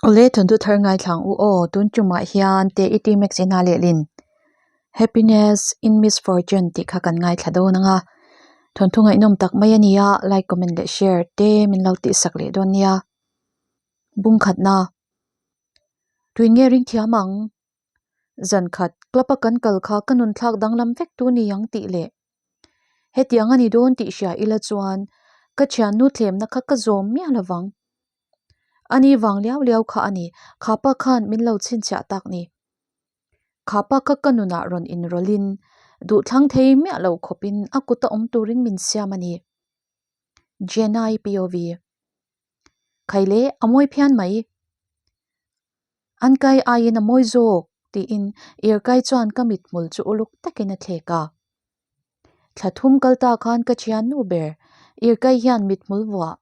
Awle thawnthu thar ngaithlang u aw, tun tumah hian te i ti max ina lehlin Happiness in Misfortune tih kha kan ngaithla dawn ang a, thawnthu ngaihnawm tak mai a ni a, like comment leh share te min lo tihsak leh dawn nia. Bung khatna Tuin nge ring thiam ang? Zan khat club a kan kal kha ka nun thlak danglam vek tu ni ang tih leh hetiang a ni dawn tih hria ila chuan ka thiannu thlemna kha ka zawm miah lovang. Ani vang liau liau kha a ni, khapa khan min lo chhinchhiah tak ni. Khapa kha ka nunah rawn inrawlhin duhthlang thei miah lo khawpin a kuta awm turin min siam a ni. Jenai POV. Khaile a mawi phian mai. An kai aiin a mawi zawk tiin Irkai chuan ka mithmul chu uluk takin a thlek a. Thla thum kal ta khan ka thiannu ber Irkai hian mithmul vuah,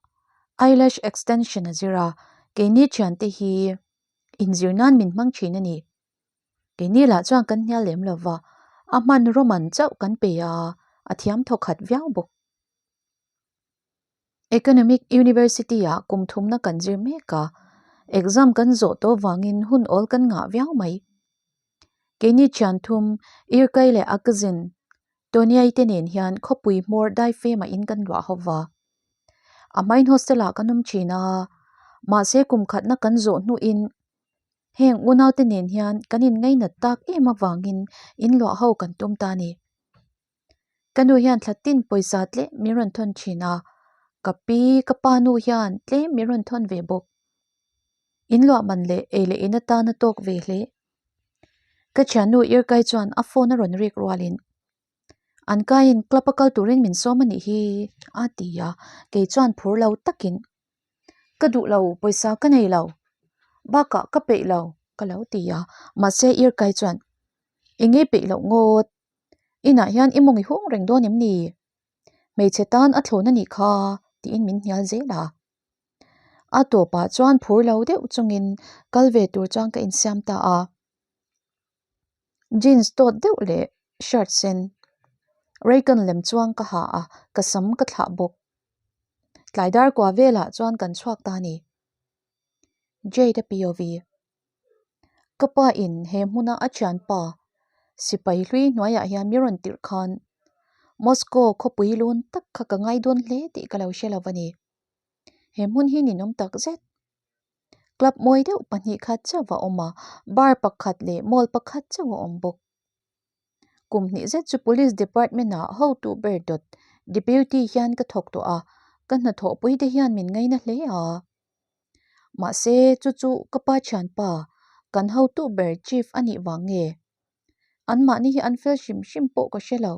eyelash extension, a zir a, keini thiante hi inzir nan min hmang thin a ni. Keini lah chuan kan hnial lem lo va, a hman rawman chauh kan pe a, a thiam thawkhat viau bawk. Economic University ah kum thumna kan zir mek a, exam kan zawh tawh vangin hun awl kan ngah viau mai. Keini thian thum, Irkai leh a cousin Toniai te nen hian khawpui hmawr daifem ah in kan luah ho va. A hmain hostel ah kan awm thin a, mahse kum khatna kan zawh hnuin heng unaute nen hian kan inngainat tak em avangin in luah ho kan tum ta a ni. Ka nu hian thla tin pawisa tlem min rawn thawn thin a, ka pi ka pa nu hian tlem min rawn thawn ve bawk. In luah man leh ei leh in atana tawk ve hle. Ka thiannu Irkai chuan a phone a rawn rik rualin an kaiin club a kal turin min sawm a nih hi a ti a, kei chuan phur lo takin ka duh lo pawisa ka nei lo bakah ka peih lo ka lo ti a, mahse Irkai chuan eng nge peih loh ngawt Inah hian i mawng i hung reng dawn em ni? Hmeichhe tan a thlawn a nih kha tiin min hnial zel a. A tawpah chuan phur lo deuh chungin kal ve tur chuan ka insiam ta a. Jeans tawt deuh leh shirt sen Raycon lem chuang ka ha a, ka sam ka thlah bawk. Tlai dar kua velah chuan kan chhuak ta a ni. Jade a POV. Ka pa in he hmuna a thianpa sipai hlui hnuaiah hian mi rawn tirh khan Moscow khawpui lun tak kha ka ngai dawn hle tih ka lo hre lo a ni. He hmun hi ninawm tak zet. Club mawi deuh pahnih khat chauh a awm a, bar pakhat leh mall pakhat chauh a awm bawk. Kum hnih zet chu Police Department ah hotu ber dawt Deputy hian ka thawk tawh a, ka hnathawhpui te hian min ngaina hle a. Mahse chu chu ka pa thianpa kan hotu ber Chief a nih vang nge? Anmahni hi an fel hrim hrim pawh ka hre lo.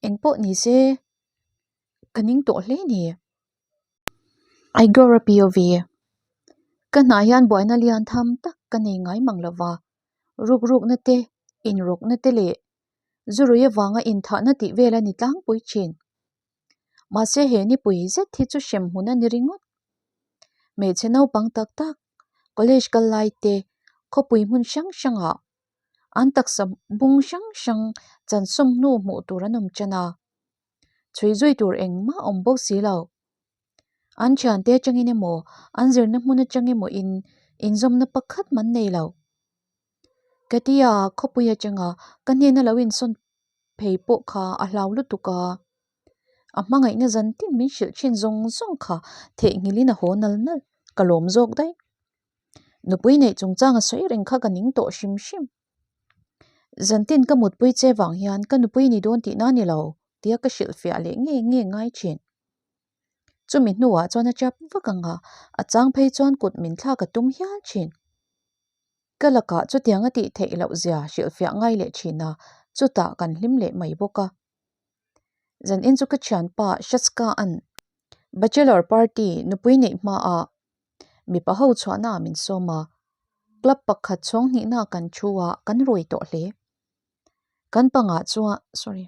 Engpawh ni se ka ning tawh hle ni. Igor-a POV Ka hnah hian buaina lian tham tak ka nei ngai mang lo va, ruk rukna te, inrawkna te leh zurui avanga inthahna tih vel a ni tlangpui thin. Mahse he nipui zet hi chu hrem hmun a ni ringawt. Hmeichhe naupang tak tak, college kal lai te, khawpui hmun hrang hrangah an taksa bung hrang hrang chansawm hnu hmuh tur an awm tan a, chhui zui tur engmah a awm bawk si lo. An thiante atangin emaw, an zirna hmun atang emaw in inzawmna pakhat man nei lo. Katia khawpui atanga ka hnena lo insawn phei pawh kha a hlau lutuk a, a hmangaihna zan tin min hrilh thin zawng zawng kha theihnghilhin a haw nal nal, ka lawm zawk daih. Nupui neih chungchang a sawi reng kha ka ning tawh hrim hrim. Zan tin ka mutpui che vang hian ka nupui ni dawn tihna ni lo tia ka hrilhfiah leh nge nge ngai thin. Chumi hnuah chuan a chap vak ang a, a chang phei chuan kut min thlak a tum hial thin. Ka lakah chutiang a tih theih loh zia hrilhfiah ngai leh thin a, chutah kan hlim leh mai bawk a. Zanin chu ka thianpa Shaska an bachelor party nupui neih hmaah mipa ho chhuahna ah min sawm a, club pakhat chhawng hnihna kan thu a, kan rui tawh hle. Kan pangah chuan sorry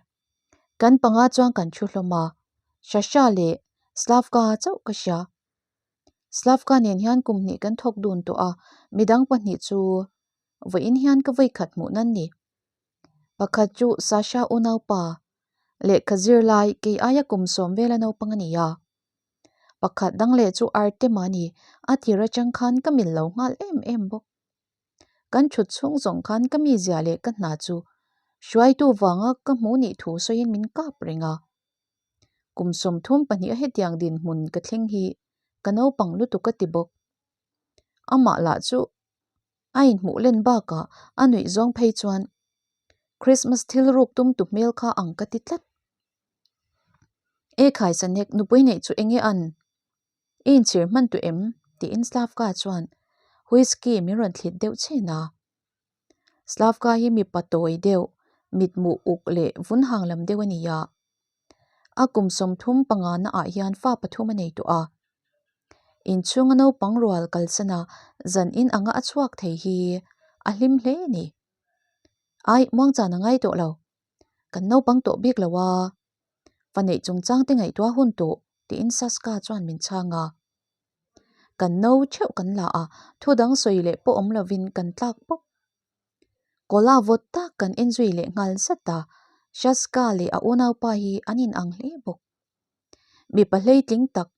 kan panga chuan kan thu hlawm a, Shasha leh Slavka chauh ka hria. Slavka nen hian kum hnih kan thawk dun tawh a, midang pahnih chu vawiin hian ka vawikhat hmuh nan ni. Pakhat chu Sasha unaupa lehkha zirlai kei aia kum sawm vela naupang a ni a. Pakhat dang leh chu Artem a ni, a tir atang khan ka mil lo nghal em em bawk. Kan thut chhung zawng khan ka mizia leh ka hna chu hruaitu vanga ka hmuh nih thu sawiin min kap reng a. Kum 32 a hetiang dinhmun ka thleng hi ka naupang lutuk a ti bawk. Amah lah chu a inhmuh len bakah a nuih zawng phei chuan Christmas thil ruk tum tu hmel kha ang ka ti tlat. E khai Sanek nupui neih chu enge an? I inchhir hman tu em? tiin Slavka chuan whisky min rawn thlit deuh chhen a. Slavka hi mipa tawi deuh, mitmu uk leh vun hang lam deuh a ni a. A kum 35 na ah hian fa pathum a nei tawh a. Inchhunga naupang rual kalsan a zan in anga a chhuak thei hi a hlim hle a ni. Ai, muangchan a ngai tawh lo. Kan naupang tawh bik lo a. Fa neih chungchang te ngaihtuah hun tawh tiin Saska chuan min chhang a. Kan no theuh kan la a, thu dang sawi leh pawh awm lovin kan tlak bawk. Kawla vawt tak kan enzui leh nghal zat a, Shaska leh a unaupa hi an inang hle bawk. Mipa hleitling tak,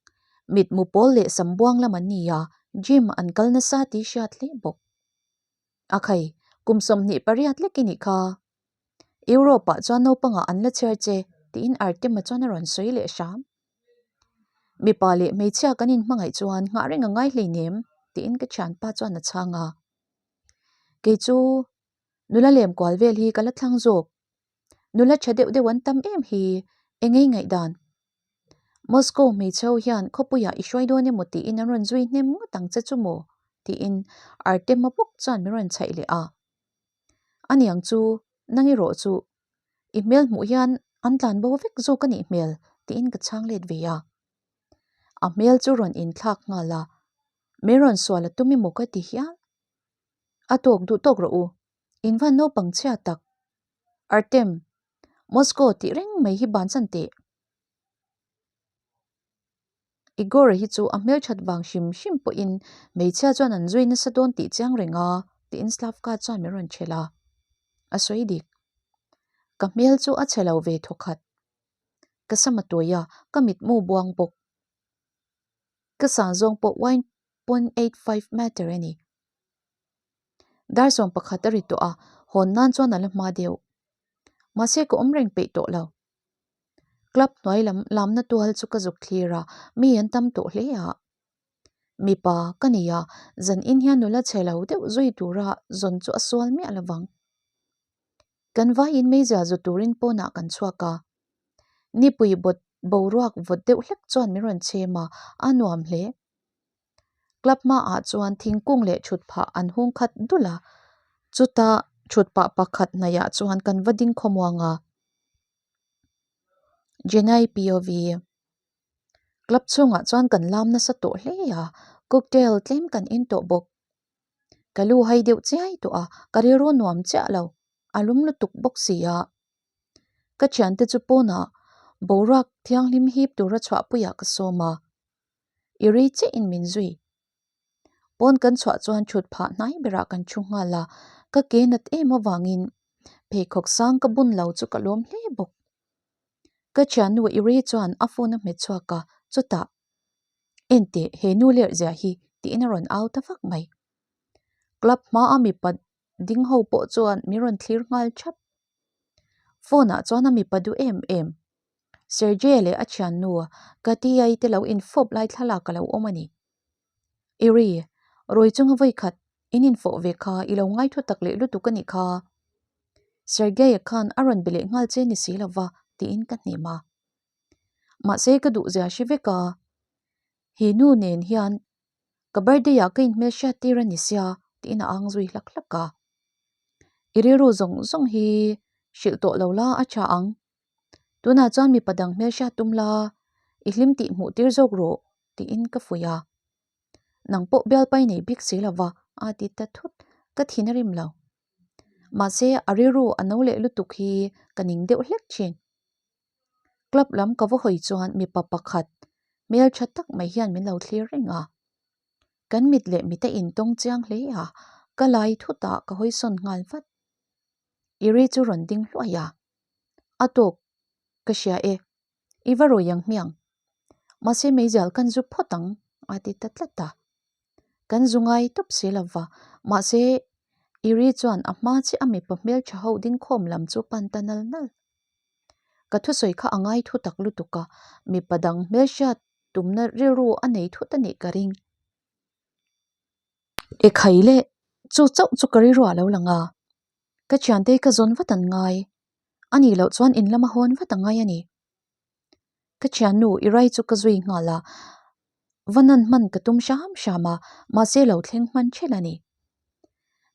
mitmu pawl leh sam buang lam an ni a, gym an kal nasa tih hriat hle bawk. A khai, kum 28 lek i nih kha. Europe-ah chuan naupangah an la chhiar che, tiin Artem-a chuan a rawn sawi leh hram. Mipa leh hmeichhia kan inhmangaih chuan nghah reng a ngai hleinem, tiin ka thianpa chuan a chhang a. Kei chu nula lem kual vel hi ka la thlang zawk. Nula tha deuh deuh an tam em hi, engei ngaihdan? Moscow hmeichhe ho hian khawpuiah i hruai dawn emaw tiin an rawn zui hnem ngawt ang che chu maw? tiin Artem-a bawk chuan min rawn chhaih leh a. Aniang chu, nang erawh chu i hmel hmuh hian an tlan bo vek zawk a nih hmel tiin ka chhang let ve a. A hmel chu rawn inthlak nghal a, min rawn sual a tum emaw ka ti hial. A tawk duh tawk rawh u, in van naupang chhia tak. Artem, Moscow tih reng mai hi bansan teh. Igor-a hi chu a hmelthat vang hrim hrim pawhin hmeichhia chuan an zui nasa dawn tih chiang reng a, tiin Slavka chuan min rawn chhel a. A sawi dik. Ka hmel chu a chhe lo ve thawkhat. Ka sam a tawi a, ka mitmu buang bawk. Ka san zawng pawh 1.85 meter a ni. Dar 11 a ri tawh a, hawn nan chuan a la hma deuh. Mahse ka awm reng peih tawh lo. Club hnuai lam lamna tual chu ka zuk thlir a, mi an tam tawh hle a. Mipa ka ni a, zan in hian nula chhe lo deuh zui tura zawn chu a sual miah lo vang. Kan vaiin meizia zu turin pawnah kan chhuak a. Nipui bawt boruak vawt deuh hlek chuan min rawn chhem a, a nuam hle. Club hmaah chuan thingkung leh thutphah an hung khat dul a, chuta thutphah pakhat hnaihah chuan kan va ding khawmuang a. Jenai POV Club chhungah chuan kan lam nasa tawh hle a, cocktail tlem kan en tawh bawk. Ka lu hai deuh chiai tawh a, ka rilru nuam chiah lo, a lum lutuk bawk si a. Ka thiante chu pawnah boruak thianghlim hip tura chhuahpuiah ka sawm a. I rei chiah in min zui. Pawn kan chhuah chuan thut phah hnai berah kan thu nghal a, ka ke nat em avangin pheikhawk sang ka bun lo chu ka lawm hle bawk. Ka thiannu i rei chuan a phone a hmet chhuak a, chutah, Enteh, he nu lerh zia hi tiin a rawn au ta vak mai. Club hmaa mipa ding ho pawh chuan min rawn thlir nghal thap. Phone ah chuan a mipa duh em em. Sergei leh a thiannu Katia-i te lo infawp lai thlalak a lo awm a ni. Iri, rawi chunga vawi khat in infawh ve kha i lo ngaithu tak leh lutuk a nih kha. Sergei-a khan a rawn be leh nghal che ni si lova tiin ka hnem a. Mahse ka duhzia hre vek a, he nu nen hian Ka birthday ah ka inhmel hriat tir a ni sia tiin a ang zui hlak hlak a. I rilru zawng zawng hi hrilh tawh lo la a tha ang. Tunah chuan mipa dang hmel hriat tum la, i hlim tih hmuh tir zawk rawh tiin ka fuih a. Nang pawh bialpai nei bik si lo va a ti ta thut, ka thin a rim lo. Mahse a rilru a no leh lutuk hi ka ning deuh hlek thin. Club lam ka va hawi chuan mipa pakhat hmel tha tak mai hian min lo thlir reng a. Kan mit leh mit a intawng chiang hle a, ka lai thutah ka hawi sawn nghal vat. Iri chu rawn ding hluai a, A tawk, ka hria e, i va rawi ang hmiang. Mahse meizial kan zu phawt ang a ti ta tlat a. Kan zu ngai tawp si lo va, mahse Iri chuan a hma chiah a mipa hmeltha ho dingkhawm lam chu pan ta nal nal. Ka thusawi kha a ngai thu tak lutuk a, mipa dang hmelhriat tumna rilru a nei thut a nih ka ring. Ekhai leh chu chauh chu ka rilru ah lo lang a, ka thiante ka zawn vat an ngai, a nih loh chuan in lama hawn vat a ngai a ni. Ka thiannu i rai chu ka zui nghal a, va nan hman ka tum hram hram a, mahse lo thleng hman thelh a ni.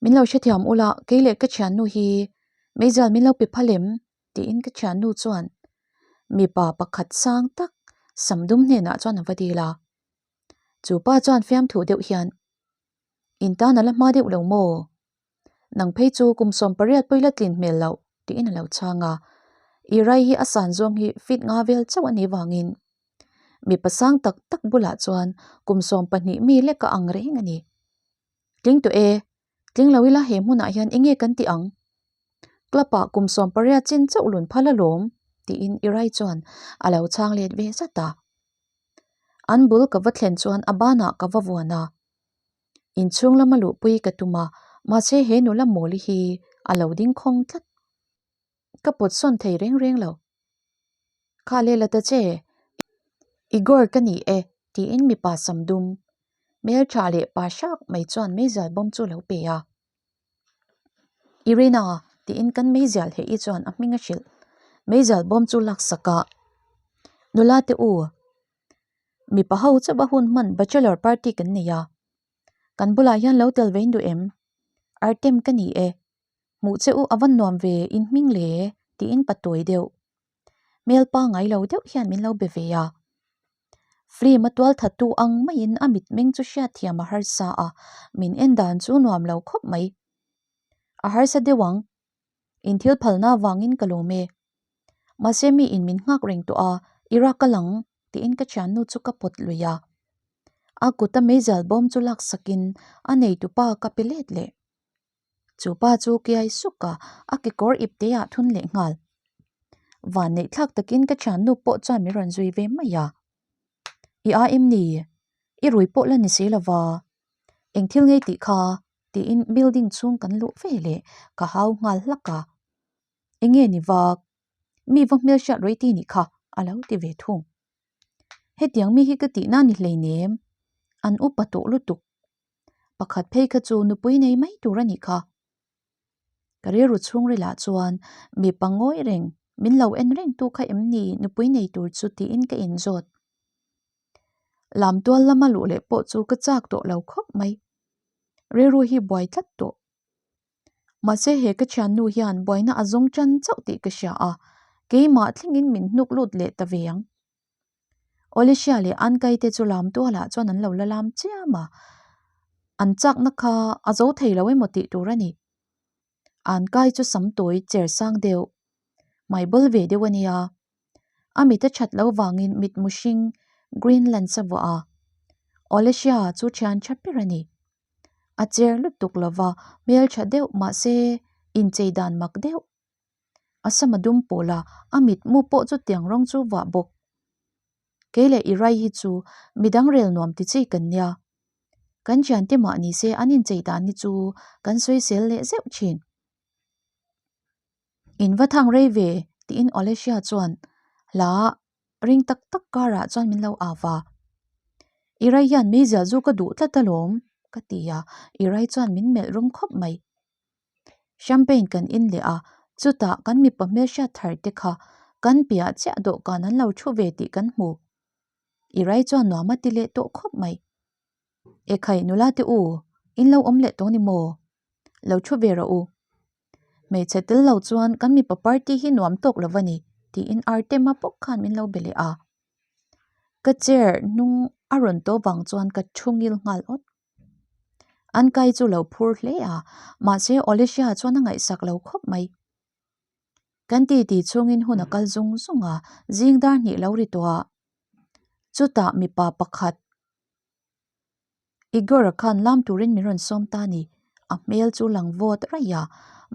Min lo hrethiam ula, kei leh ka thiannu hi meizial min lo pe phal em? tiin ka thiannu chuan mipa pakhat sang tak sam dum hnenah chuan a va dil a. Chu pa chuan fiamthu deuh hian, In tan a la hma deuh lo maw? Nang phei chu kum 18 pawh i la tlin hmel loh tiin a lo chhang a. I rai hi a san zawng hi feet nga vel chauh a nih vangin mipa sang tak tak bulah chuan kum 12 mi lek a ang reng a ni. Tling tawh e, tling lo ila he hmunah hian enge kan tih ang? Club ah kum 18 chin chauh lun phal alawm tiin i rai chuan a lo chhang let ve zat a. An bul ka va thlen chuan a banah ka va vuan a. Inchhung lama luhpui ka tum a, mahse he nula mawli hi a lo ding khawng tlat. Ka pawt sawn thei reng reng lo. Kha le la ta che, Igor ka ni e tiin mipa sam dum, hmeltha leh pa hrak mai chuan meizial bawm chu lo pe a. Irina tiin kan meizial heh i chuan a hming a hrilh. Meizial bawm chu laksak a, Nula te u, Mipa ho chauh a hun hman bachelor party kan nei a, kan bulah hian lo tel vein duh em? Artem ka ni e, hmuh che u a va nuam ve in hming le tiin pa tawi deuh. Hmel pangai lo deuh hian min lo be ve a. Film a tual thattu ang maiin a mitmeng chu hriatthiam a harsa a, min en dan chu nuam lo khawp mai. A harsa deuh ang. In thil phalna avangin ka lawm e. Mahse mi in min nghak reng tawh a, i rak ka lang tiin ka thiannu chu ka pawt lui a. A kuta meizial bawm chu laksakin a neitupa ka pe let leh. Chu pa chu kiai suk a, a kekawr ipte ah thun leh nghal. Van neih thlak takin ka thiannu pawh chuan min rawn zui ve mai a. I a em ni? I rui pawh la ni si lova. Eng thil ngei tih kha? tiin building chhung kan luh ve leh ka hau nghal hlak a. Enge ni vak? Mi va hmelhriat rei ti nih kha a lo ti ve thung. Hetiang mi hi ka tihna ni hleinem, an upa tawh lutuk. Pakhat phei kha chu nupui nei mai tur a nih kha. Ka rilru chhungrilah chuan mipa ngawi reng, min lo en reng tu kha em ni nupui nei tur chu tiin ka inzawt. Lamtual lama luh leh pawh chu ka chak tawh lo khawp mai. Rilru hi buai tlat tawh. Mahse he ka thiannu hian buaina a zawng tan chauh tih ka hria a, keimah thlengin min hnuk lut leh ta ve ang. Olisia leh Ankai te chu lamtualah chuan an lo la lam chiam a, an chakna kha a zo thei lo emaw tih tur a ni. Ankai chu sam tawi cher sang deuh, hmaibawl ve deuh a nia. A mit a that loh vangin mitmu hring green lens a vuah a, Olisia chu thian tha ber a ni. A cher lutuk lova hmeltha deuh mahse inchei dan mak deuh. A sama dum pawl a, a mitmu pawh chu tiang rawng chu vah bawk. Kei leh i rai hi chu midang rel nuam ti chi kan nia. Kan thiante mah ni se an inchei dan hi chu kan sawisel leh zeuh thin. In va thang rei ve tiin Olesya chuan hla ring tak tak karah chuan min lo au va. I rai hian meizial zu ka duh tlat alawm ka ti a, i rai chuan min melh rum khawp mai. Champagne kan in leh a, chutah kan mipa hmelhriat thar te kha kan piah chiah dawhkan an lo thu ve tih kan hmu. I rai chuan nuam a ti leh tawh khawp mai. Ekhai nula te u, in lo awm leh tawh ni maw? Lo thu ve rawh u. Hmeichhe tel lo chuan kan mipa party hi nuam tawk lo va ni tiin Artema bawk khan min lo be leh a. Ka chair hnung a rawn tawh vang chuan ka thu ngil nghal awt. An kai chu lo phur hle a, mahse Olesya chuan a ngaihsak lo khawp mai. Kan titi chhungin hun a kal zung zung a, zing dar hnih lo ri tawh a. Chutah mipa pakhat Igor-a khan lam turin min rawn sawm ta a ni. A hmel chu lang vawt raih a,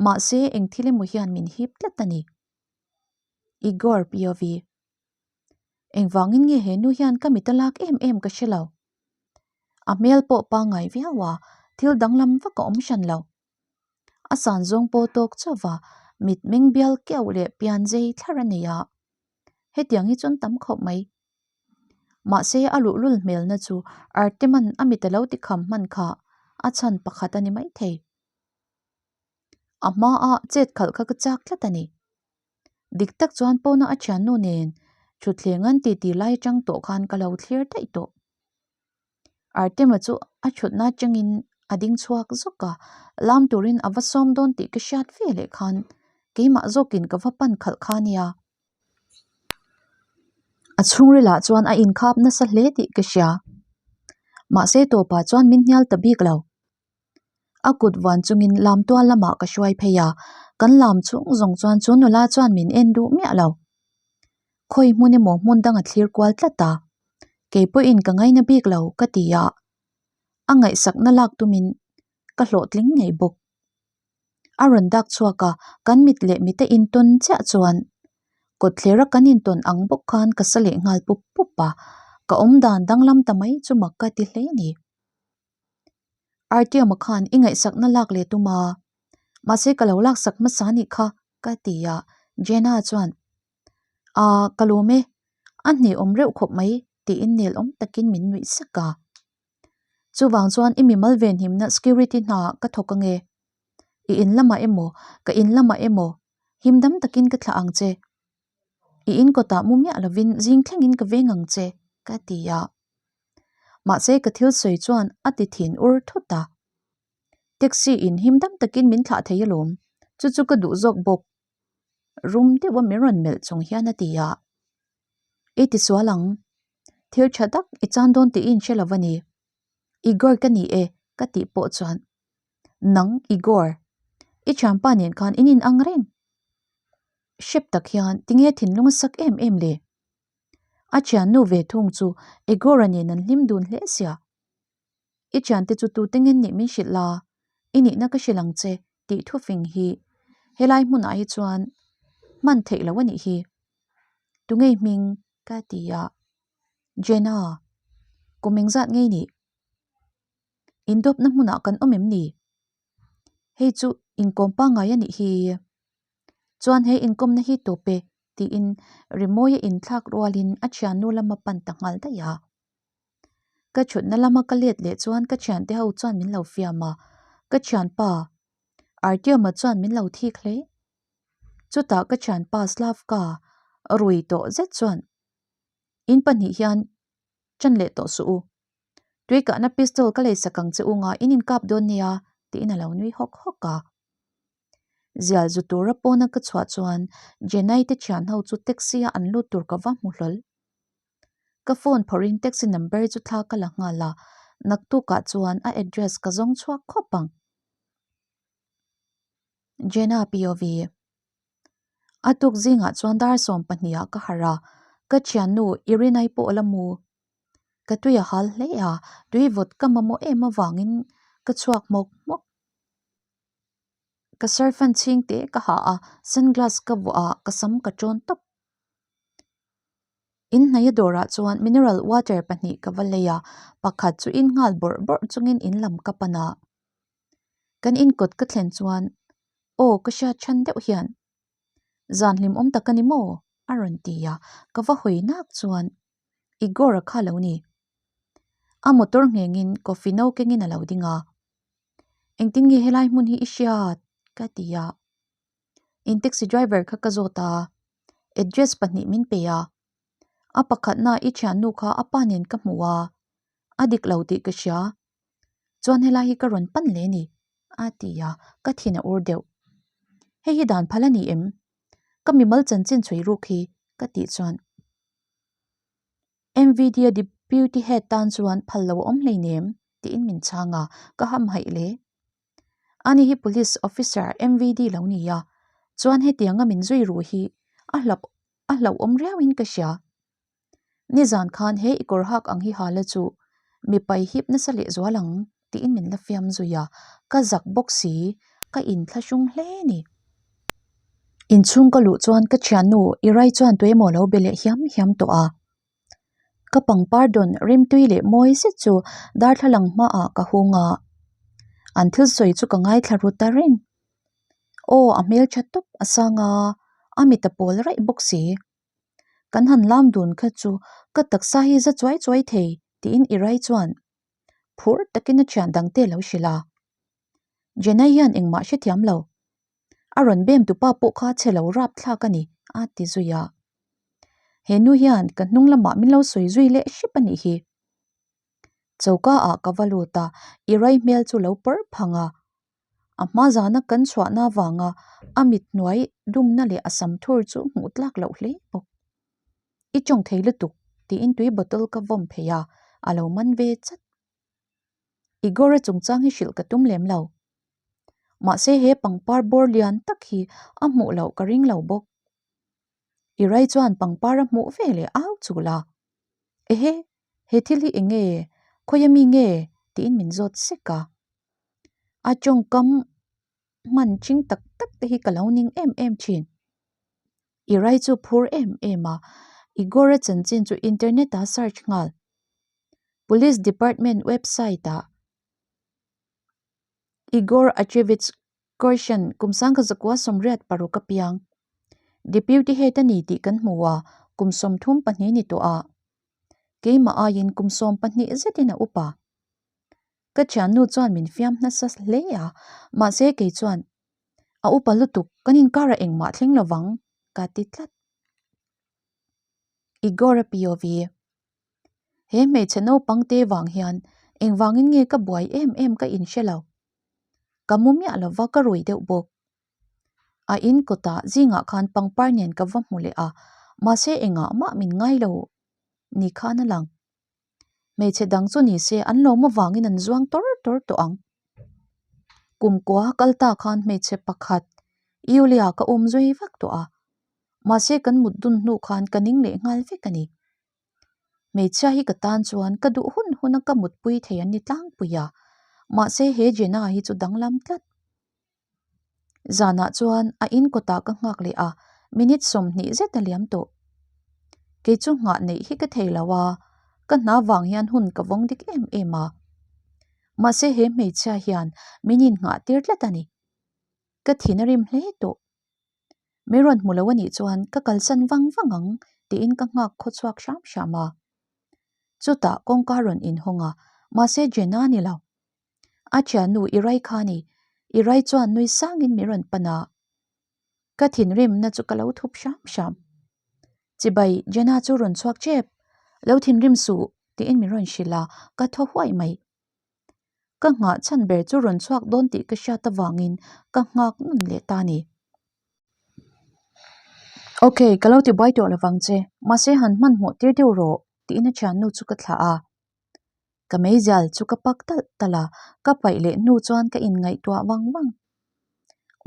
mahse eng thil emaw hian min hip tlat a ni. Igor POV. Engvangin nge he nu hian ka mit a lak em em ka hre lo. A hmel pawh pangngai viau a, thil danglam vak a awm hran lo. A san zawng pawh tawk chauh va, mit meng bial keuh leh pian zei thlar a nei a. Hetiang hi chuan tam khawp mai. Mahse a luhlul hmelna chu Arteman a mit a lo ti kham hman kha a chhan pakhat a ni maithei. A hmaa chet khalh kha ka chak tlat a ni. Dik tak chuan pawna a thiannu nen thutthleng an titi lai atang tawh khan ka lo thlir daih tawh. Artema chu a thutna atangin a ding chhuak zawk a, lam turin a va sawm dawn tih ka hriat ve leh khan keimah zawkin ka va pan khalh kha nia. A chhungrilah chuan a inkhap nasa hle tih ka hria. Mahse tawpah chuan min hnial ta bik lo. A kut vuan chungin lam tual lamah ka hruai phei a, kan lam chhung zawng chuan chu nula chuan min en duh miah lo. Khawi hmun emaw hmun dang a thlir kual tlat a, kei pawhin ka ngaina bik lo ka ti a, a ngaihsakna lak tumin ka hlawhtling ngei bawk. A rawn dak chhuak a, kan mit leh mit a intawn chiah chuan kawtthlera kan intawn ang bawk khan ka sa leh nghal pup pup a, ka awmdan danglam ta mai chu mak ka ti hle a ni. Artioma khan i ngaihsakna lak leh tum a, mahse ka lo laksak hmasa nih kha ka ti a, Jenna chuan Aa ka lawm e, a hne awm reuh khawp mai tiin nel awm takin min nuih sak a. Chuvang chuan i mimal venhimna security hna ka thawk ange, i in lamah emaw ka in lamah emaw himdam takin ka thlah ang che, i in kawtah mu miah lovin zing thlengin ka veng ang che ka ti a. Mahse ka thil sawi chuan a ti thin ur thut a. Taxi in him dam takin min thlah thei alawm, chu chu ka duh zawk bawk. Rum deuha min rawn melh chung hian a ti a. I ti sual ang. Thil tha tak i chan dawn tih i inhre lo a ni. Igor ka ni e ka tih pawh chuan nang Igor, i thianpa nen khan in inang reng. Hrep tak hian tinge thinlung a sak em em le? A thiannu ve thung chu Igor-a nen an hlim dun hle sia. I thiante chu tute ngen nih min hrilh la, i nihna ka hrilh ang che tih thufing hi helai hmunah hi chuan hman theih loh a nih hi. Tungei hming ka ti a, Jenna, kum engzat ngei nih? Indawpna hmunah kan awm em ni? Hei chu inkawm pangngai a nih hi. Chuan he inkawmna hi tawp e tiin Rimawia inthlak rualin a thiannu lama pan ta nghal daih a. Ka thutna lama ka let leh chuan ka thiante ho chuan min lo fiam a, ka thianpa Artyom-a chuan min lo thik hle. Chutah ka thianpa Slavka rui tawh zet chuan in pahnih hian ṭan leh tawh suh u. Tui kahna pistol ka leisak ang che u nga in inkap dawn nia tiin a lo nui hawk hawk a. Zial zu tura pawna ka chhuah chuan Jenai te thian ho chu taxi a an lut tur ka va hmu hlawl. Ka phone phawrhin taxi number chu thla ka la nghal a, naktukah chuan a address ka zawng chhuak khawp ang. Jenna POV. A tuk zingah chuan dar 12 ah ka harh a, ka thiannu Irinai pawh a la mu. Ka tui a hal hle a, tui vawt ka mamawh em avangin ka chhuak hmawk hmawk. Ka sarfan chhing te ka ha a, sunglass ka vuah a, ka sam ka tawn tawp. In hnaia dawrah chuan mineral water pahnih ka va lei a, pakhat chu in nghal bawrh bawrh chungin in lam ka pan a. Kan inkawt ka thlen chuan aw ka hriat chhan deuh hian zan hlimawm tak a ni maw? a rawn ti a, ka va hawi nak chuan Igor-a kha lo ni. A motor nghengin coffee no kengin a lo ding a. Engtin nge helai hmun hi i hriat? ka ti a. In taxi driver kha ka zawt a, address pahnih min pe a. A pakhatna i thiannu kha a pa nen ka hmu a, a dik lo tih ka hria. Chuan helai hi ka rawn pan hle ni, a ti a, ka thin a ur deuh. Hei hi dan phal a ni em? Ka mimal chanchin chhui ruk hi ka tih chuan MVD-a Deputy Head tan chuan phal lo a awm hleinem tiin min chhang a, ka hamhaih hle. Ani hi Police Officer MVD lo ni a, chuan hetianga min zui ru hi a hlauh a hlauhawm riauin ka hria. Nizan khan he i kawr hak ang hi hala chu mipai hip nasa lehzual ang tiin min la fiam zui a, ka zak bawk si, ka inthlahrung hle ni. Inchhung ka luh chuan ka thiannu Irai chuan tuemaw lo be leh hiam hiam tawh a. Ka pangpar dawn rimtui leh mawi zet chu darthlalang hmaah ka hung a, an thil sawi chu ka ngaithla ru ta reng. Aw a hmeltha tawp a sang a, a mit a pawl raih bawk si. Kan han lam dun kha chu ka taksa hi za chuai chuai thei tiin i rai chuan phur takin a thian dangte a lo hrilh a. Jenai hian engmah hrethiam lo. A rawn bem tupa pawh kha chhe lo rap thlak a ni, a ti zui a. He nu hian ka hnung lamah min lo sawi zui leh hrep a nih hi. Choka ah ka va lut a, i rai hmel chu lo pawr phang a. A hma zana kan chhuahna avanga a mit hnuai dumna leh a sam thur chu hmuh tlak loh hle bawk. I tawng thei lutuk tiin tui bottle ka vawm phei a, a lo man ve chat. Igor-a chungchang hi hrilh ka tum lem lo. Mahse he pangpar bawr lian tak hi a hmuh loh ka ring lo bawk. I rai chuan pangpar a hmuh ve leh au chul a. Ehe, he thil hi eng nge? Khawi ami nge? tiin min zawt sek a. A tawngkam hman ching tak tak te hi ka lo ning em em thin. I rai chu phur em em a, Igor-a chanchin chu internet-a search nghal. Police Department website-ah Igor Achevich Korshan kum sangkha zakua sawmriat paruk a piang. Deputy Head a ni tih kan hmu a, kum 32 ni tawh a. Keimah aiin kum 12 zetin a upa. Ka thiannu chuan min fiam nasa hle a, mahse kei chuan a upa lutuk kan inkarah engmah thleng lovang ka ti tlat. Igor a POV. He hmeichhe naupang te vang hian engvangin nge ka buai em em ka inhre lo. Ka mu miah lova ka rui deuh bawk. A in kawtah zingah khan pangpar nen ka va hmu leh a, mahse engah mah min ngai lo ni khan a lang. Hmeichhe dang chu ni se an lawm avangin an zuang tawr tawr tawh ang. Kum kua kal ta khan hmeichhe pakhat Yulia ka awm zui vak tawh a, mahse kan mut dun hnu khan ka ning leh nghal vek a ni. Hmeichhia hi ka tan chuan ka duh hun hun a ka mutpui thei an ni tlangpui a, mahse he Jenna hi chu danglam tlat. Zanah chuan a in kawtah ka nghak leh a, minute 20 zet a liam tawh. Kei chu nghah neih hi ka thei lo a, ka hna vang hian hun ka vawng dik em em a. Mahse he hmeichhia hian min innghah tir tlat a ni. Ka thin a rim hle tawh. Min rawn hmu lo a nih chuan ka kalsan vang vang ang tiin ka nghak khaw chhuak hram hram a. Chutah kawngka rawn inhawng a, mahse Jenna a ni lo. A thiannu i rai kha ni, i rai chuan nui sangin min rawn pan a. Ka thinrimna chu ka lo thup hram hram. Chibai, Jenna chu rawn chhuak tep, lo thinrim suh tiin min rawn hrilh a, ka thaw huai mai. Ka nghah chhan ber chu rawn chhuak dawn tih ka hriat avangin ka nghak nawn leh ta a ni. Ok, ka lo ti buai tawh lovang che, mahse han hmanhmawh tir deuh rawh tiin a thiannu chu ka thlah a. Ka meizial chu ka pak talh talh a, ka paih leh hnu chuan ka inngaihtuah vang vang.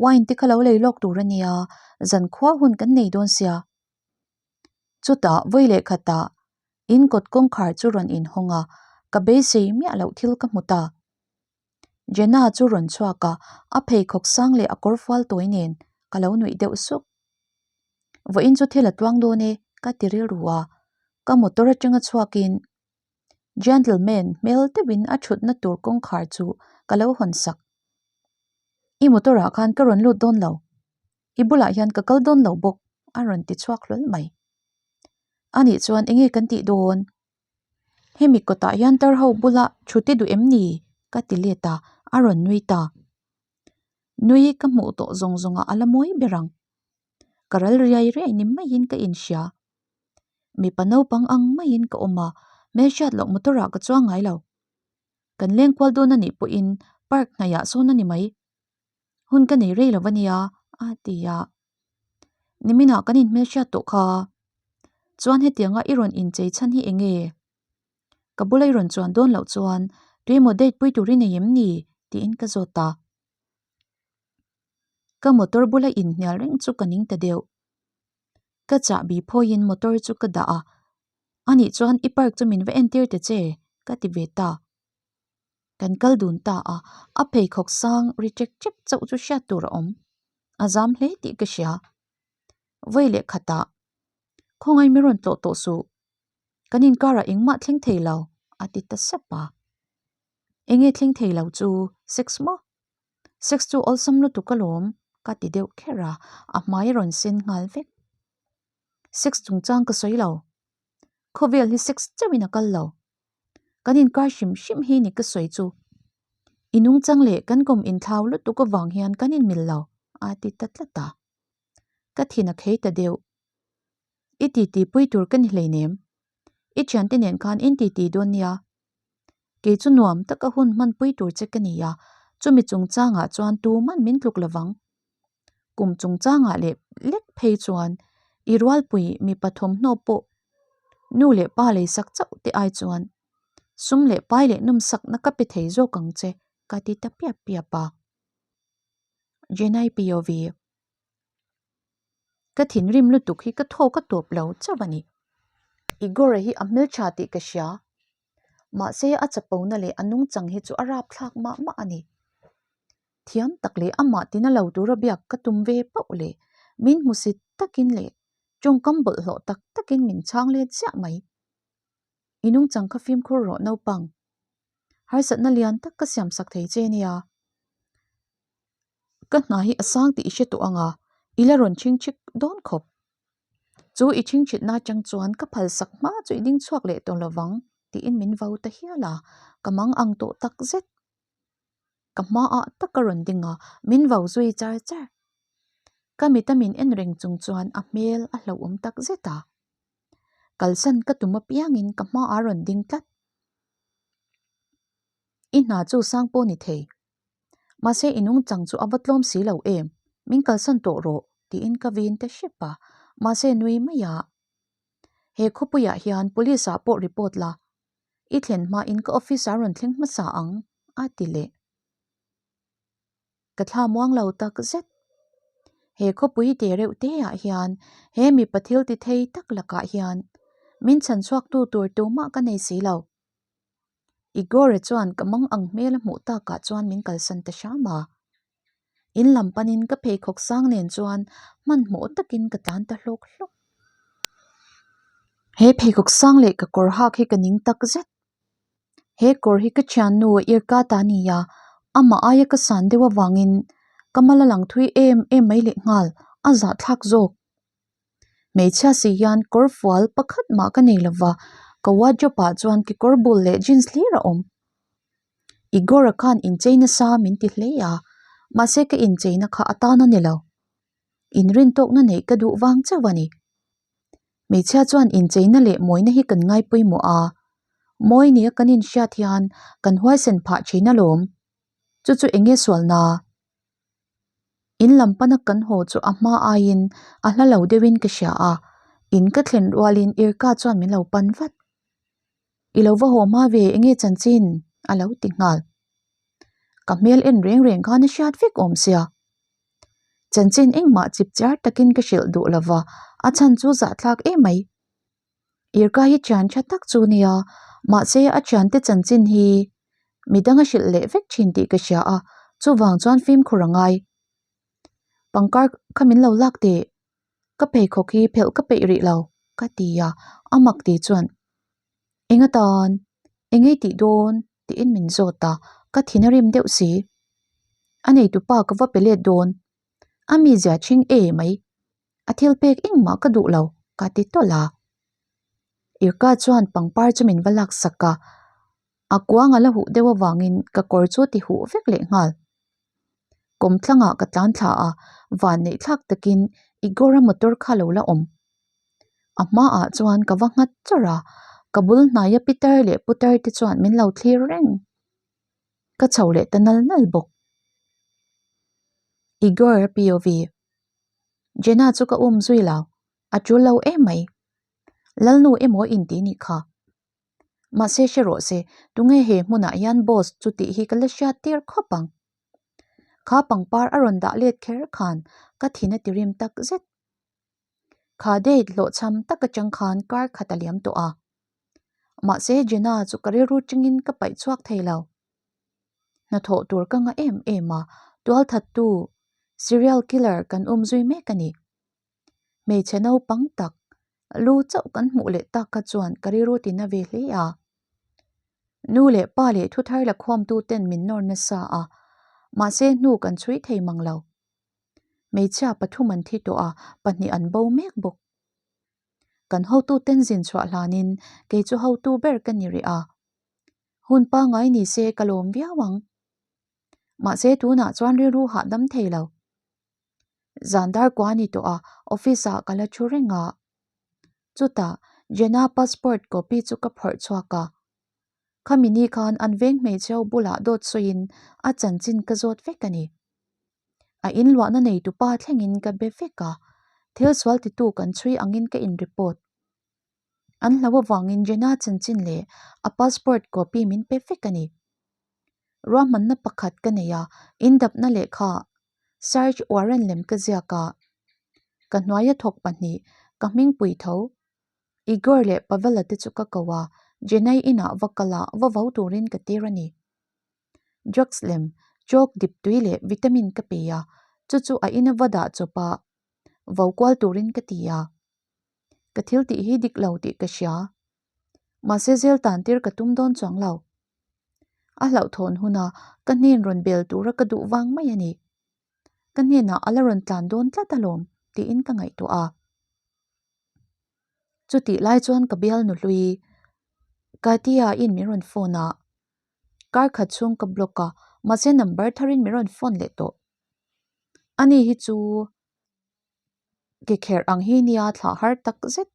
Wine te kha lo lei lawk tur a nia, zankhua hun kan nei dawn sia. Chutah vawi leh khatah in kawt kawngkhar chu rawn inhawng a, ka beisei miah loh thil ka hmu ta. Jenna chu rawn chhuak a, a pheikhawk sang leh a kawr fual tawi nen ka lo nuih deuh suk. Vawiin chu thil a tluang dawn e, ka ti rilru a, ka motor atanga chhuakin Gentleman hmel deuhin a thutna tur kawngkhar chu ka lo hawn sak. I motor ah khan ka rawn lut dawn lo. I bulah hian ka kal dawn lo bawk a rawn ti chhuak hlawl mai. Anih chuan enge kan tih dawn? Hemi kawtah hian tar ho bula thute duh em ni? ka ti let a, a rawn nui ta. Nui ka hmuh tawh zawng zawngah a la mawi ber ang. Ka ral riai riai ni maiin ka inhria. Mipa naupang ang maiin ka awm a, hmelhriat loh motor ah ka chuang ngai lo. Kan leng kual dawn a nih pawhin park hnaihah sawn a ni mai. Hun ka nei rei lo a nia, a ti a. Niminah kan inhmelhriat tawh kha. Chuan hetianga i rawn inchei chhan hi eng nge? Ka bula i rawn chuan dawn loh chuan tuemaw date pui tur i nei em ni? tiin ka zawt a. Ka motor bula inhnial reng chu ka ning ta deuh. Ka chahbi phawiin motor chu ka dah a, anih chuan i park chu min va entir ta che ka ti ve ta. Kan kal dun ta a, a pheikhawk sang ri chek chek chauh chu hriat tur a awm. A zam hle tih ka hria. Vawi leh khatah, Khawngaih min rawn tlawh tawh suh. Kan inkarah engmah thleng thei lo, a ti ta sep a. Enge thleng thei lo chu sex maw? Sex chu awlsam lutuk alawm, ka ti deuh kher a, a hmai a rawn sen nghal vek. Sex chungchang ka sawi lo. Khawvel hi sex chauhin a kal lo. Kan inkar hrim hrim hi ni ka sawi chu. I nungchang leh kan kawm inthlau lutuk avang hian kan inmil lo, a ti ta tlat a. Ka thin a khei ta deuh. I titi pui tur ka ni hleinem. I thiante nen khan in titi dawn nia. Kei chu nuam taka hun hman pui tur che ka ni a, chumi chungchangah chuan tuman min tluk lovang. Kum chungchangah leh lek phei chuan i rualpui mipa thawmhnaw pawh nu leh pa leisak chauh te ai chuan sum leh pai leh nawmsakna ka pe thei zawk ang che ka ti ta piap piap a. Jenai POV. Ka thinrim lutuk hi ka thawk a tawp lo chauh a ni. Igor-a hi a hmeltha tih ka hria. Mahse a chapona leh a nungchang hi chu a rapthlak mah mah a ni. Thiam tak leh amah tina lo tura biak ka tum ve pauh leh min hmusit takin leh tawngkam bawlhhlawh tak takin min chhang let ziah mai. I nungchang kha fimkhur rawh naupang. Harsatna lian tak ka siamsak thei che nia. Ka hna hi a sang tih i hre tawh ang a, i la rawn chhingchhik dawn khawp. Chu i chhingchhitna atang chuan ka phalsak hma chu i ding chhuak leh tawh lovang tiin min vau ta hial a, ka mang ang tawh tak zet. Ka hmaah tak a rawn ding a, min vau zui char char. Ka mita min en reng chung chuan a hmel a hlauhawm tak zet a. Kalsan ka tum apiangin ka hmaah a rawn ding tlat. I hna chu sang pawh ni thei. Mahse i nungchang chu a va tlawm si lo em, min kalsan tawh rawh tiin ka vin ta hrep a, mahse nui mai a. He khawpuiah hian police ah pawh report la, i thlen hmain ka office ah rawn thleng hmasa ang a ti leh. Ka thla muang lo tak zet. He khawpui te reuh te ah hian he mipa thil ti thei tak lakah hian min chhan chhuak tu tur tumah ka nei si lo. Igor-a chuan ka mang ang hmel a hmuh takah chuan min kalsan ta hram a. In lam panin ka pheikhawk sang nen chuan hmanhmawh takin ka tlan ta hlawk hlawk. He pheikhawk sang leh ka kawr hak hi ka ning tak zet. He kawr hi ka thiannu Irka ta a ni a, amah aia ka san deuh avangin ka mal a lang thui em em mai lehnghal, a zahthlak zawk. Hmeichhia si hian kawr fual pakhat mah ka nei lova, ka wardrobe ah chuan kekawr bul leh jeans hlir a awm. Igor-a khan inchei nasa min ti hle a, mahse ka incheina kha a tan a ni lo. Inrintawkna neih ka duh vang chauh a ni. Hmeichhia chuan incheina leh mawina hi kan ngai pawimawh a, mawi nia kan inhriat hian kan huaisen phah thin alawm. Chu chu eng nge sualna? In lam pana kan haw chu a hma aiin a hla lo deuhin ka hria a, in ka thlen rualin Irka chuan min lo pan vat. I lo va haw hma ve enge chanchin? a lo ti nghal. Ka hmel en reng reng khan a hriat vek awm sia. Chanchin engmah chip chiar takin ka hrilh duh lova, a chhan chu zahthlak emai. Irka hi thian tha tak chu nia, mahse a thiante chanchin hi midang a hrilh leh vek thin tih ka hria a, chuvang chuan fimkhur a ngai. Pangkar kha min lo lak teh, ka pheikhawk hi phelh ka peih rih lo, ka ti a, a mak ti chuan Eng atan? Eng ei tih dawn? tiin min zawt a, ka thin a rim deuh si. A neitupa ka va pe let dawn, a mizia chhing e mai. A thil pek engmah ka duh lo, ka ti tawlh a. Irka chuan pangpar chu min va laksak a, a kuang a la huh deuh avangin ka kawr chu ti huh vek leh nghal. Kawmthlangah ka tlan thla a, van neih thlak takin Igor-a motor kha lo la awm. A hmaah chuan ka va nghat chawrh a, ka bul hnaia pitar leh putar te chuan min lo thlir reng. Ka chho leh ta nal nal bawk. Igor-a POV. Jenna chu ka um zui lo, a tul lo em mai. Lalnu emaw in ti nih kha. Mahse hre rawh se, tunge he hmunah hian boss chu tih hi ka la hriat tir khawp ang. Kha pangpar a rawn dah let kher khan ka thin a ti rim tak zet. Kha date hlawhchham tak atang khan kar khat a liam tawh a. Mahse Jenna chu ka rilru tangin ka paih chhuak thei lo. Hnathawh tur ka ngah em em a, tualthattu, serial killer kan um zui mek a ni. Hmeichhe naupang tak, Lu chauh kan hmuh leh tak kha chuan ka rilru ti na ve hle a. Nu leh pa leh thuthar la khawmtu ten min nawr nasa a, mahse hnu kan chhui thei mang lo. Hmeichhia pathum an thi tawh a, pahnih an bo mek bawk. Kan hotu ten zin chhuah hlanin kei chu hotu ber ka ni rih a. Hun pangngai ni se ka lawm viau ang. Mahse tunah chuan rilru hahdam thei lo. Zan dar kua ni tawh a, office ah ka la thu reng a. Chutah Jenna passport copy chu ka phawrh chhuak a. Khami ni khan an veng hmeichhe ho bulah dawt sawiin a chanchin ka zawt vek a ni. A inluahna neitupa thlengin ka be vek a, thil sual titu kan chhui angin ka in report. An hlo avangin Jenna chanchin leh a passport copy min pe vek a ni. Ruahmanna pakhat ka nei a, indapna lehkha search warrant lem ka ziak a, ka hnuaia thawk pahnih ka hmingpui tho Igor leh Pavel-a te chu ka ko a, Jenna-i inah va kal a, va vo turin ka tir a ni. Drugs lem, chalk dip tui leh vitamin ka pe a, chu chu a ina va dah chawp a, vo kual turin ka ti a. Ka thil tih hi dik lo tih ka hria. Mahse zel tan tir ka tum dawn chuang lo. A hlauhthawn huna ka hnen rawn bel tura ka duh vang mai a ni. Ka hnenah a la rawn tlan dawn tlat alawm tiin ka ngaihtuah a. Chutih lai chuan ka bial nuhlui Katia-in min rawn phone a. Kar khat chhung ka block a, mahse number tharin min rawn phone leh tawh. Ani hi chu ke kherh ang hi nia thlah har tak zet.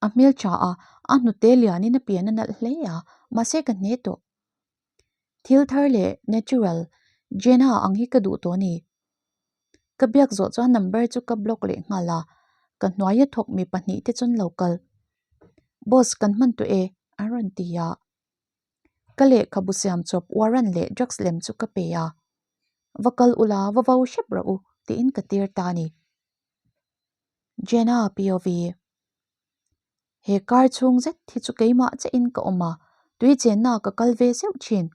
A hmel tha a, a hnute lianin a pian a nalh hle a, mahse ka hne tawh. Thil thar leh natural, Jenna ang hi ka duh tawh a ni. Ka biak zawh chuan number chu ka block leh nghal a, ka hnuaia thawk mi pahnih te chuan lo kal. Boss kan hman tawh e, an rawn ti a. Ka lehkhabu siam chawp warrant leh drugs lem chu ka pe a, Va kal ula, va vo hrep rawh u, tiin ka tir ta a ni. Jenna POV He car chhung zet hi chu keimah chiahin ka awm a, tui chenna ka kal ve zeuh thin.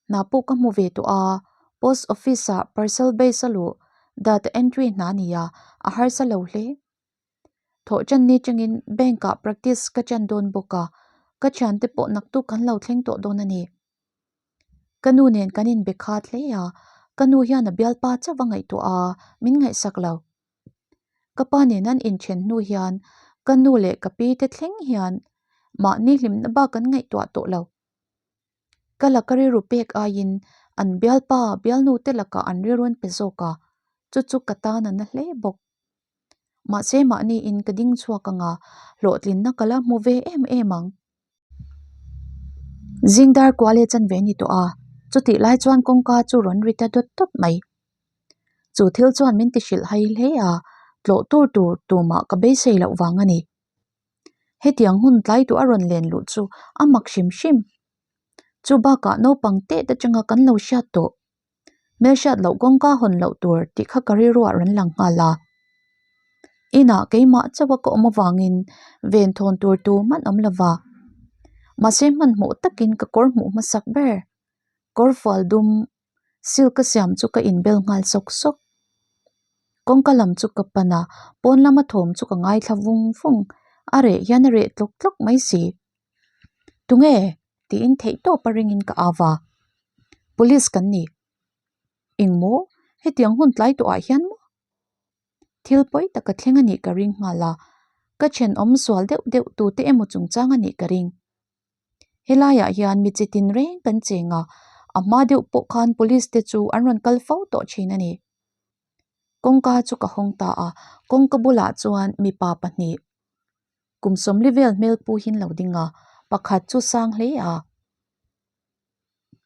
Hna pawh ka hmu ve tawh a, post office ah parcel base a luh data entry hna a ni a, a harsa lo hle. Thawh ṭan ni changin bank ah practice ka ṭan dawn bawk a, ka thiante pawh naktuk kan lo thleng tawh dawn a ni. Ka nu nen kan inbe khat hle a, ka nu hian a bialpa chauh a ngaihtuah a, min ngaihsak lo. Ka pa nen an inṭhen hnu hian ka nu leh ka pi te thleng hian mahni hlimna bak an ngaihtuah tawh lo. Ka laka rilru pek aiin an bialpa bialnu te lakah an rilru an pe zawk a, chu chu ka tan a na hle bawk. Mahse mahni in ka ding chhuak ang a, hlawhtlinna ka la hmu ve em em ang. Zing dar kual e chan ve ni tawh a, chutih lai chuan kawngka chu rawn ri ta dawt dawt mai. Chu thil chuan min ti hrilh hai hle a, tlawh tur tur tumah ka beisei loh vang a ni. Hetiang hun tlai duh a rawn len luh chu a mak hrim hrim. Chu bakah naupang teh te changa kan lo hriat tawh. Hmelhriat loh kawngka hawn loh tur tih kha ka rilruah rawn lang nghal a. Inah keimah chauha ka awm avangin ven thawn tur tu hman awm lova. Mahse hmanhmawh takin ka kawr hmuh hmasak ber. Kawr fual dum silk a siam chu ka inbel nghal sawk sawk. Kawngka lam chu ka pan a, pawn lama thawm chu ka ngaithla vung vung. A reh hian a reh tlawk tlawk mai si. Tunge? tiin theihtawp a ringin ka au va. Police kan ni. Engmaw? Hetiang hun tlai tawhah hian maw? Thil pawi tak a thleng a nih ka ring nghal a, ka thenawm sual deuh deuh tute emaw chungchang a nih ka ring. Helaiah hian mi chi tin reng kan cheng a, a hma deuh pawh khan police te chu an rawn kal fo tawh thin a ni. Kawngka chu ka hawng ta a, kawngka bulah chuan mipa pahnih kum sawmli vel hmel pu hi an lo ding a, pakhat chu sang hle a.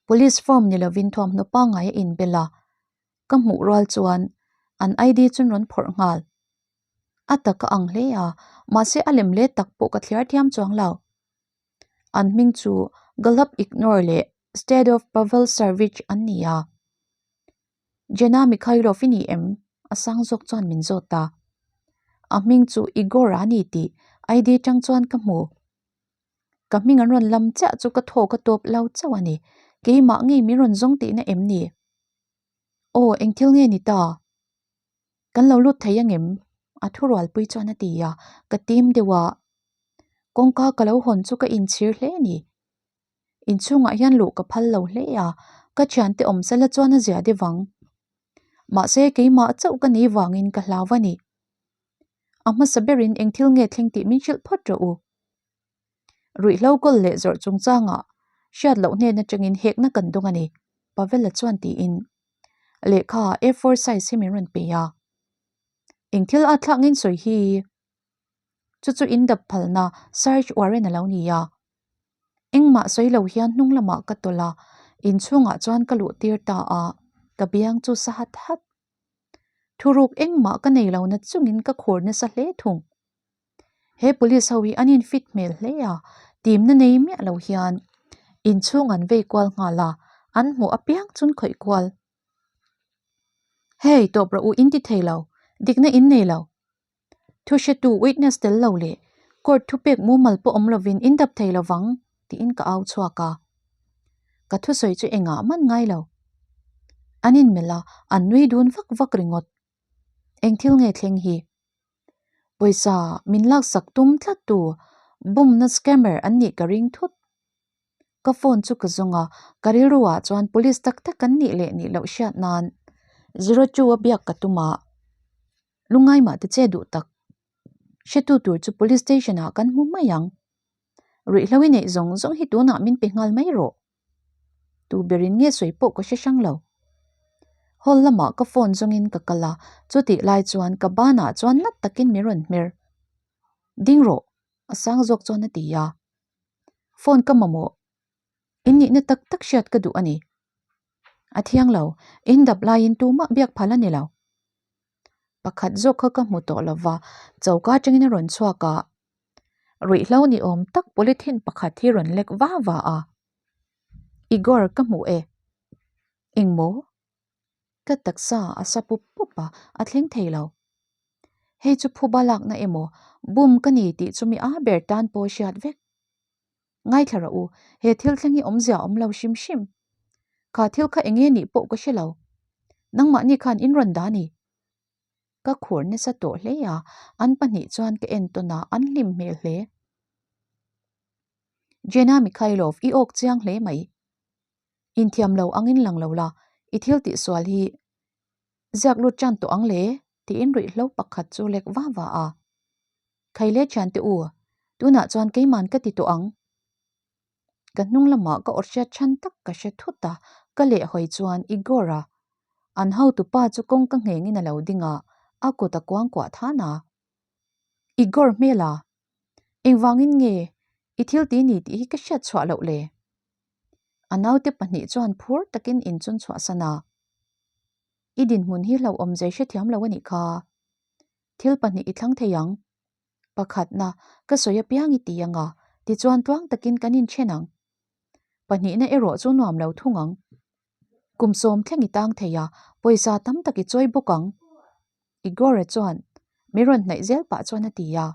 Police form ni lovin thuamhnaw pangngai a inbel a, ka hmuh rual chuan an ID chu an rawn phawrh nghal. A tak a ang hle a, mahse a lem let tak pawh ka thliar thiam chuang lo. An hming chu Gallup Ignore leh State of Pavel Servich an ni a. Jenna Mikhailov i ni em? A sang zawk chuan min zawt a. A hming chu Igor a ni tih ID tang chuan ka hmu. Ka hming an rawn lam chiah chu ka thaw ka tawp lo chauh a ni. Keimah ngei min rawn zawng tihna em ni? Aw, engthil nge ni ta? Kan lo lut thei angem? A thurualpui chuan a ti a, ka tim deuh a. Kawngka ka lo hawn chu ka inchhir hle a ni. Inchhungah hian luh ka phal lo hle a, ka thiante awm sela chuan a zia deuh ang. Mahse keimah chauh ka nih vangin ka hlau a ni. A hmasa berin eng thil nge thleng tih min hrilh phawt rawh u. Ruihhlo kawl leh zawrh chungchangah hriat loh hnen atangin hekna kan dawng a ni, Pavela chuan tiin lehkha A4 size hi min rawn pe a. Eng thil a thlak ngin sawi hi? Chu chu in dap phalna search warrant a lo ni a. Engmah sawi lo hian hnung lamah ka tawlh a, inchhungah chuan ka luh tir ta a, ka biang chu sa hat hat. Thuruk engmah ka nei lo na chungin ka khur nasa hle thung. He police ho hi an in fit hmel hle a, timna nei miah lo hian inchhung an vei kual nghal a, an hmuh apiang chun khawih kual. Hei tawp rawh u in ti thei lo, dikna in nei lo. Thu hretu witness tel lo leh court thupek mumal pawh awm lovin in dap thei lovang tiin ka au chhuak a. Ka thusawi chu engah man ngai lo. An inmelh a, an nui dun vak vak ringawt. Eng thil nge thleng hi? Pawisa min laksak tum tlat tu bumna scammer an nih ka ring thut. Ka phone chu ka zawng a, ka rilru ah chuan police tak tak an nih leh nih loh hriat nan 02 a biak ka tum a. Lungai mah te che duh tak. Hretu tur chu police station ah kan hmu mai ang. Ruihhlo i neih zawng zawng hi tunah min pe nghal mai rawh. Tu berin nge sawi pawh ka hre hrang lo. Hall lamah ka phone zawngin ka kal a, chutih lai chuan ka banah chuan nat takin min rawn hmer. Ding rawh, a sang zawk chuan a ti a. Phone ka mamawh. In nihna tak tak hriat ka duh a ni. A thiang lo, in dap laiin tumah biak phal a ni lo. Pakhat zawk kha ka hmu tawh lo va, choka atangin a rawn chhuak a. Ruihhlo ni awm tak polythene pakhat hi rawn lek va va a. Igor ka hmu e. Engmaw? Ka taksa a sa pup pup a, a thleng thei lo. Hei chu phuba lakna emaw, bum ka ni tih chu mi a ber tan pawh hriat vek. Ngaithla rawh u, he thil thleng hi awmzia awm lo hrim hrim. Kha thil kha eng nge nih pawh ka hre lo. Nangmahni khan in rawn dah a ni. Ka khur nasa tawh hle a, an pahnih chuan ka en tawn a, an hlim hmel hle. Jenna Mikhailov, i awk chiang hle mai. Inthiam lo angin lang lo la, i thil tihsual hi ziak lut tan tawh ang le? tiin ruihhlo pakhat chu lek va va a. Khaile thiante u, tunah chuan keiman ka ti tawh ang. Ka hnung lamah ka aw hriat chhan tak ka hre thut a, ka lehhawi chuan Igor-a, an hotupa chu kawngka nghengin a lo ding a, a kut a kuangkuah than a. Igor hmela, engvangin nge i thil ti ni tih hi ka hriat chhuah loh le? A naute pahnih chuan phur takin inchun chhuahsan a. I dinhmun hi hlauhawm zai hrethiam lo a nih kha. Thil pahnih i thlang thei ang. Pakhatna, ka sawi apiang i ti ang a, tichuan tluang takin kan inthen ang. Pahnihna erawh chu nuam lo thung ang. Kum sawm thleng i tang thei a, pawisa tam tak i chawi bawk ang. Igor-a chuan mi rawn hnaih zel pah chuan a ti a.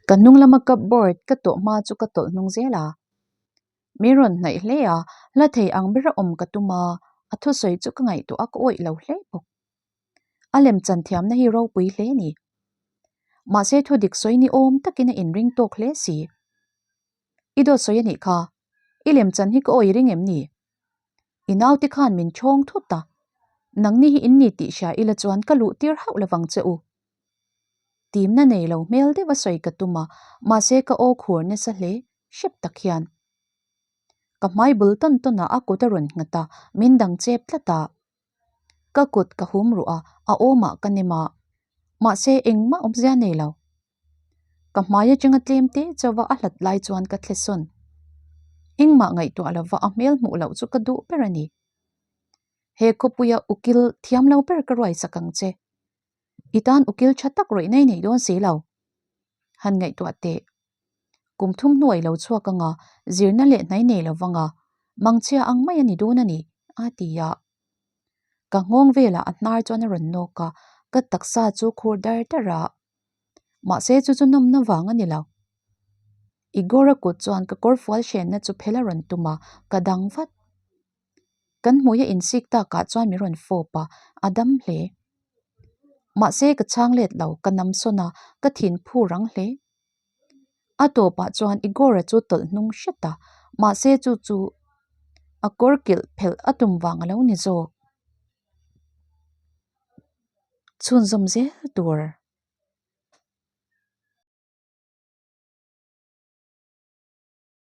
Ka hnung lama cupboard ka tawh hma chu ka tawlh hnung zel a. Mi rawn hnaih hle a, hla thei ang bera awm ka tum a, a thusawi chu ka ngaihtuah a ka awih lo hle bawk. A lemchan thiamna hi ropui hle a ni. Mahse thu dik sawi ni awm takin a inring tawk hle si. I dawt sawi a nih kha, i lemchan hi ka awih ring em ni? I naute khan min chhawng thut a, nangni hi in ni tih hria ila chuan ka luh tir hauh lovang che u. Timna nei lo hmel deuh a sawi ka tum a, mahse ka aw khur nasa hle hrep tak hian. Ka hmai bul tawn tawn ah a kut a rawn nghat a, min dang chep tlat a. Ka kut ka hum ruh a, a awmah ka nem a. Mahse engmah awmzia nei lo. Ka hmai atanga tlem te chauha a hlat lai chuan ka thle sawn. Engmah ngaihtuah lova a hmel hmuh loh chu ka duh ber a ni. He khawpuia ukil thiam lo ber ka ruai sak ang che. I tan ukil tha tak rawih nei nei dawn si lo. Han ngaihtuah teh. Kum thum hnuai lo chhuak anga zirna leh hnai nei lo vanga mangchhia ang mai a ni dawn a ni, a ti a. Ka nghawng velah a hnar chuan a rawn nawk a, ka taksa chu khur dar dar a. Mahse chu chu nawmna vang a ni lo. Igor-a kut chuan ka kawrfual hrenna chu phel a rawn tum a, ka dang vat. Kan hmui a insik takah chuan min rawn fawp a, a dam hle. Mahse ka chhang let lo, ka nam sawn a, ka thin phu rang hle. A tawpah chuan Igor-a chu tawlh hnung hret a, mahse chu chu a kawr kilh phelh a tum vang a lo ni zawk. Chhunzawm zel tur.